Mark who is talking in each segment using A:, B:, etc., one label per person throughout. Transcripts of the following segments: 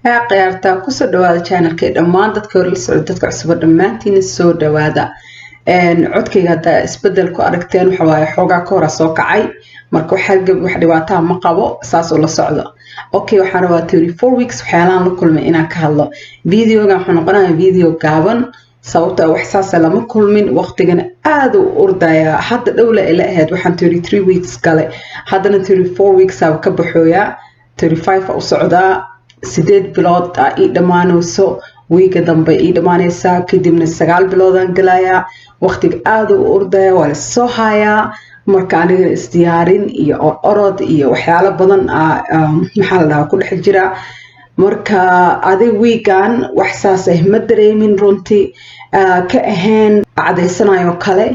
A: Haa, khiyaarta kusoo dhawaada channelka. Dhammaan dadka hore la socda, dadka cusuba, dhammaantiina soo dhawaada. Codkayga haddaa isbedel ku aragteen, waxa waaye xoogaa ka hora soo kacay. Marka wax hargab, wax dhibaataa ma qabo, saas oo la socdo. Okay, waxaan rabaa 34 weeks waxyaalahan la kulmay inaan ka hadlo. Videogan wuxuu noqonayaa video gaaban, sababta wax saasa lama kulmin. Waqtigana aada u ordayaa. Hadda dhowla ila ahayd waxaan 33 weeks galay, haddana 34 weeks aba ka baxooyaa, 35 u socdaa. 8 bilood aa ii dhammaanayso, wiiga dambe ii dhammaanaysaa, kadibna 9 biloodaan galayaa. Waqtiga aada u ordaya, waa lasoo hayaa. Marka anigana isdiyaarin iyo orod iyo waxyaalo badan maxaa la dhahaa ku dhex jira. Marka adig wiigan wax saas ah ma dareemin runtii, ka ahayn cadaysanayo kale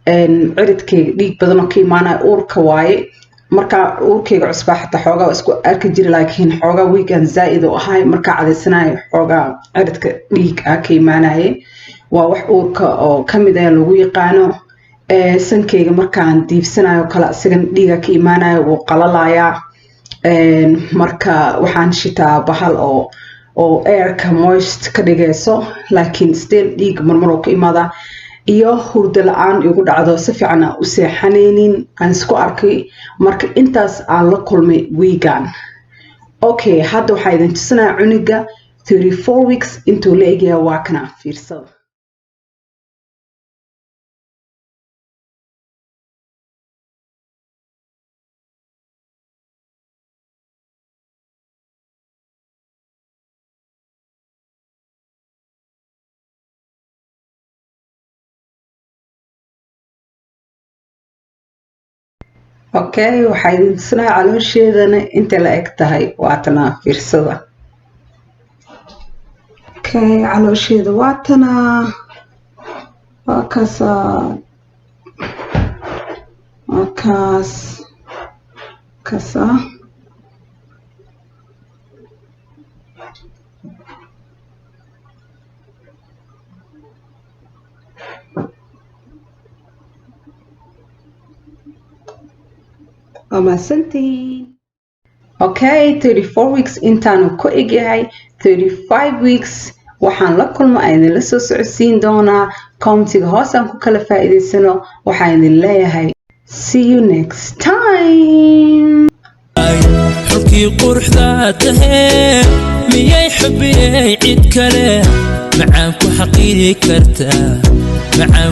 A: ciridkayga dhiig badan oo ka imaanaya. Uurka waaye. Marka uurkayga cusbaa xataa xoogaa isku arki jira, laakiin xoogaa wiigan zaa'id u ahay. Markaa cadaysanayo xoogaa ciridka dhiig ah ka imaanaye, waa wax uurka oo kamid ah lagu yaqaano. Sankayga markaan diibsanayo kale isagan dhiiga ka imaanayo, wuu qalalayaa. Marka waxaan shitaa bahal oo airka moist ka dhigayso, laakiin still dhiig marmar oo ka imaada. Iyo hurdo la-aan igu dhacdo, si fiican aan u seexanaynin, aan isku arkay. Marka intaas aan la kulmay wiigan. Okay, hadda waxaa idin tusinaya cuniga 34 weeks intuu la egaya. Waa kana, fiirsada. Okay, waxaa idin tusinaya caloosheedana intay la eg tahay. Waatana, fiirsada. Okay, caloosheeda waatana, waa kaasa, waa kaas kasa. Waa mahadsantihiin. Okay, 34 weeks intaanu ku egyahay. 35 weeks waxaan la kulmo aan idinla soo socodsiin doonaa. Commentiga hoosaan ku kala faa'iidaysano. Waxaan idin leeyahay, see you next time.
B: Xulkii quruxda tahee, miyay xubiyey cid kale macaan ku xaqiiri kartaa macaan?